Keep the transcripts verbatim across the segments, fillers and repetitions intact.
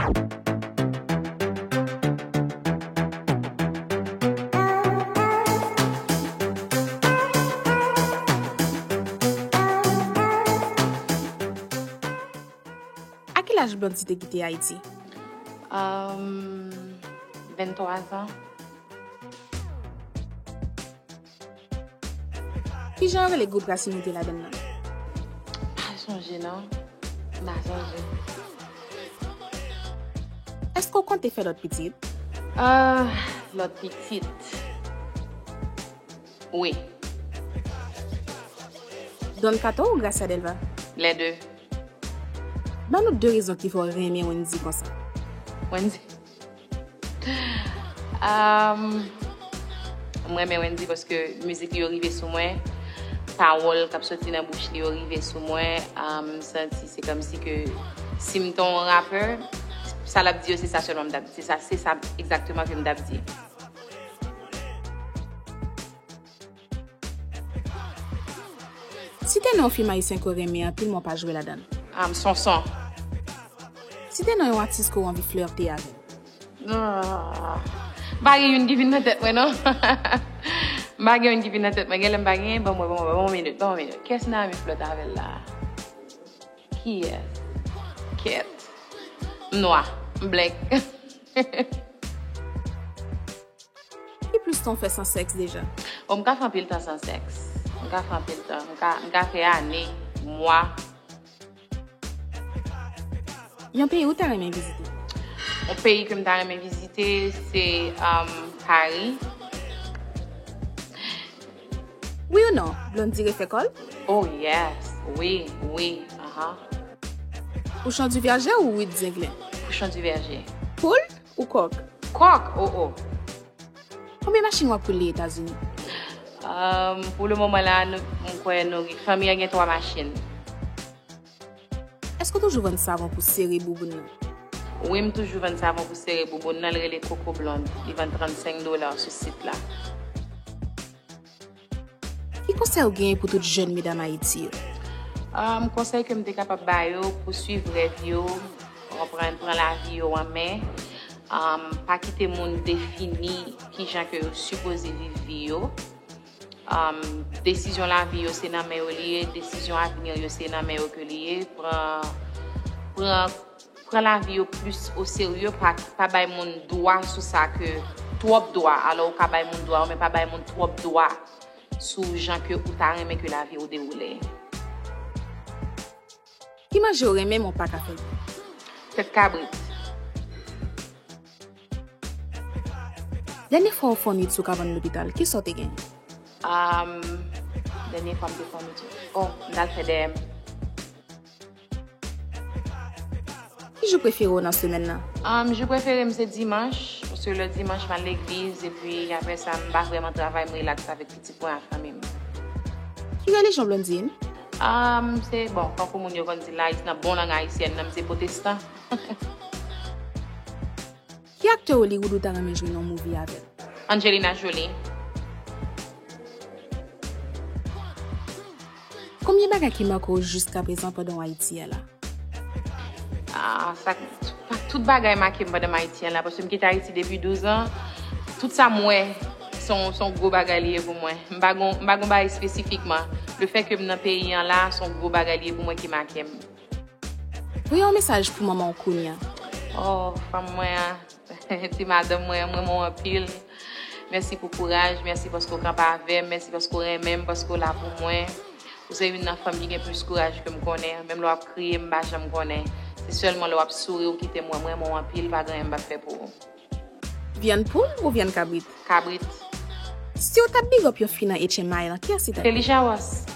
A ki laj Blondy te kite Ayiti? Um, venntwa zan. Kijan yo rele gwoup rasin ou te ladann nan? Pa sonje non. M pa sonje. Èske w konte fè lòt pitit? Ah, lòt pitit. Wi. Don Kato ou Gracia Delva? Lè de. Ban nou de rezon ki fè w renmen Wendy konsa. Wendy. Um, mwen renmen Wendy paske mizik li yo rive sou mwen, pawòl k ap soti nan bouch li yo rive sou mwen. Um, m santi se kòmsi ke si m te yon rapè, sa l ap di yo se sa sèlman m t ap, se sa, se sa egzakteman ke m t ap di. Si te nan yon fim ayisyen ke w renmen anpil men w pa jwe ladan l? Um, Sonson. Si te nan yon atis ke w anvi flète avè l? Ah, m pa gen youn ki vin nan tèt mwen non. M pa gen youn ki vin nan tèt mwen. Genlè m pa genyen, ban mwen, ban mwen, ban mwen yon minit, ban mwen yon minit. Kiyès m ta renmen flète avè l la? Kiyès? Kèt. M nwa. M blank. Ki plis tan w fè san sèks deja? O, m ka fè anpil tan san sèks. M ka fè anpil tan. M ka, m ka fè ane, mwa. Yon peyi ou ta renmen vizite? Yon peyi ke m ta renmen vizite, se, um, Paris. Wi ou non, Blondy refè kò l? Oh yes, wi, wi, aha. Pouchon Divèje ou Wid Zenglen? Pouchon Divèje. Poul ou kòk? Kòk, oh, oh. Konbyen machin w ap woule Etazini? Um, pou le moman la, nou, m kwè nou, fanmi an gen twa machin. Èske w toujou vann savon pou sere bouboun nan? Wi, m toujou vann savon pou sere bouboun nan, l rele Coco Blonde. Li vann trannsenk dola sou sit la. Ki konsèy ou genyen pou tout jèn medam Ayiti yo? Um, konsèy ke m te kapab ba yo, pou swiv rèv yo, pran, pran lavi yo an men. Um, pa kite moun defini kijan ke yo sipoze viv vi yo. Um, desizyon lavi yo se nan men yo li ye, desizyon avni yo se nan men yo ke li ye. Pran, pran, pran lavi yo plis o serye, pa, pa bay moun dwa sou sa ke, twòp dwa. Alò ou ka bay moun dwa, men pa bay moun twòp dwa sou jan ke ou ta renmen ke lavi w dewoule. Ki manje w renmen men w pa ka fè l? Tèt kabrit. Dènye fwa w fè yon etid sou kabann lopital, kisa w te gen? Um, dènye fwa m te fè yon etid. Oh, m t al fè D M. Ki jou prefere w nan semèn nan? Um, jou prefere m se dimanch, paske lè dimanch m al legliz, epi apre sa m pa vrèman travay, m relaks avèk pitit mwen ak fanmi m. Ki relijyon Blondine? Um, se, bon, tankou moun yo konn di la, nan bon lang ayisyèn nan, m se pwotestan. Ki aktè Hollywood ou ta renmen jwe nan yon movie avè l? Angelina Jolie. Konbyen bagay ki make w jiskaprezan pandan w Ayiti a la? Ah, sa, pa tout bagay make m pandan m Ayiti a la, paske m kite Ayiti depi douz an. Tout sa m wè, se yon, se yon gwo bagay li ye pou mwen. M pa gon, m pa gon bagay espesifikman. Lefètke m nan peyi an la, se yon gwo bagay li ye pou mwen ki make m. Voye yon mesaj pou manman w kounye a. Oh, fanm mwen an, ti madanm mwen an, m renmen w anpil. Mèsi pou kouraj, mèsi paske w kanpe avè m, mèsi paske w renmen m, paske w la pou mwen. Ou se youn nan fanm ki gen plis kouraj ke m konnen. Menm lè w ap kriye, m pa janm konnen. Se sèlman lè w ap souri ou kite m wè m renmen w anpil, pa gen anyen m p ap fè pou ou. Vyann poul ou vyann kabrit? Kabrit. Si w t ap big up yon fi nan H M I lan, kiyès li t ap ye? Felicia Ross.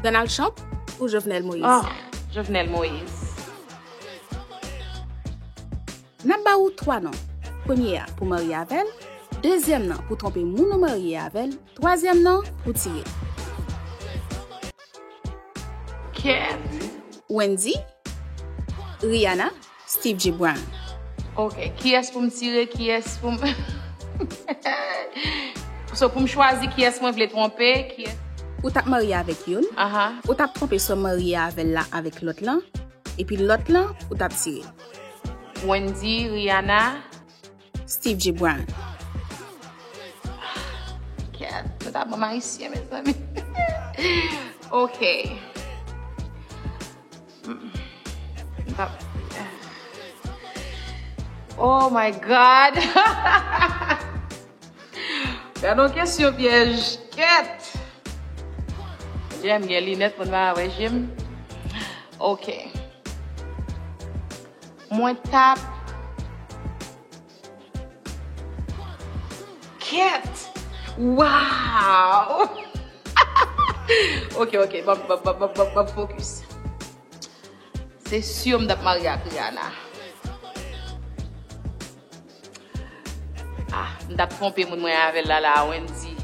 Donald Trump ou Jovenel Moïse? Oh, Jovenel Moïse. N ap ba ou twa non. Premye a pou marye avè l, dezyèm nan pou twonpe moun ou marye avè l, twazyèm nan pou tire l. Kèt. Wendy, Rihanna, Steve J Brown. Ok, kiyès pou m tire, kiyès pou m... So, pou m chwazi kiyès mwen vle twonpe, kiyès... Ou t ap marye avèk youn, aha, ou t ap twonpe swa marye avè l la avèk lòt lan, epi lòt lan, ou t ap tire l. Wendy, Rihanna. Steve J. Brown. Kèt, nou ta ban m ayisyen, mezanmi. Ok. Mm. M pa- Oh my God! Gade yon kesyon pyèj. Kèt! Jem gen linèt pou n pa wè jem. Ok. Mwen t ap Kèt! Wow! Ok, ok, ban m, ban m, ban m, ban m, ban m focus. Se si m t ap marye ak Rihanna. Ah, m t ap twonpe moun mwen avè l la, la, Wendy.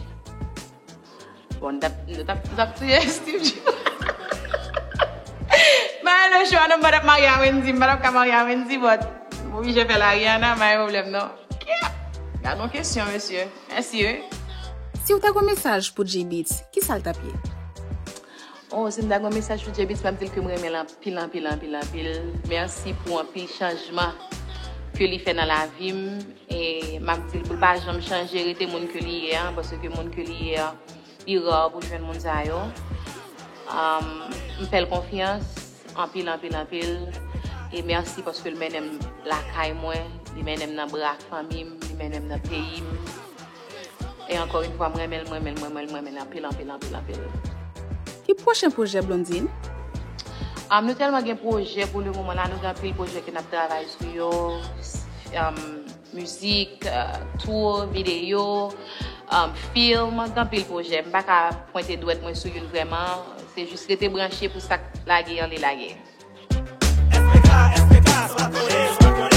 Bon, m t ap, m t ap, m t ap touye Steve Jobs. Mwen le chwa, non, m pa t ap marye a Wendy, m pa t ap ka marye a Wendy, but m oblije fè l a Rihanna, pa gen pwoblèm, non. Gade yon kesyon, mesye. Mèsi, wi. Si w ta gen yon mesaj pou J-Beatz, ki sa l t ap ye? Oh, si m ta gen yon mesaj pou J-Beatz, m ap di l ke m renmen l anpil, anpil, anpil, anpil. Mèsi pou anpil chanjman ke li fè nan lavi m. E m ap di l pou l pa janm chanje, rete moun ke li ye a, paske moun ke li ye a, li ra pou jwenn moun sa yo. Um, m fè l konfyans, anpil, anpil, anpil. E mèsi paske l mennen m lakay mwen, li mennen m nan bra fanmi m, li mennen m nan peyi m. E ankò yon fwa, m renmen l, m renmen l, m renmen l, m renmen l anpil, anpil, anpil, anpil. Ki pwochen pwojè Blondine? Um, nou tèlman gen pwojè pou le moman la, nou gen anpil pwojè ke n ap travay sou yo. Um, mizik, uh, tour, videyo, um, film, gen anpil pwojè. M pa ka pwente dwèt mwen sou youn vrèman. Se jis rete branche pou sa k lage an li lage. F P K, F P K, sa pa konnen, sa pa konnen.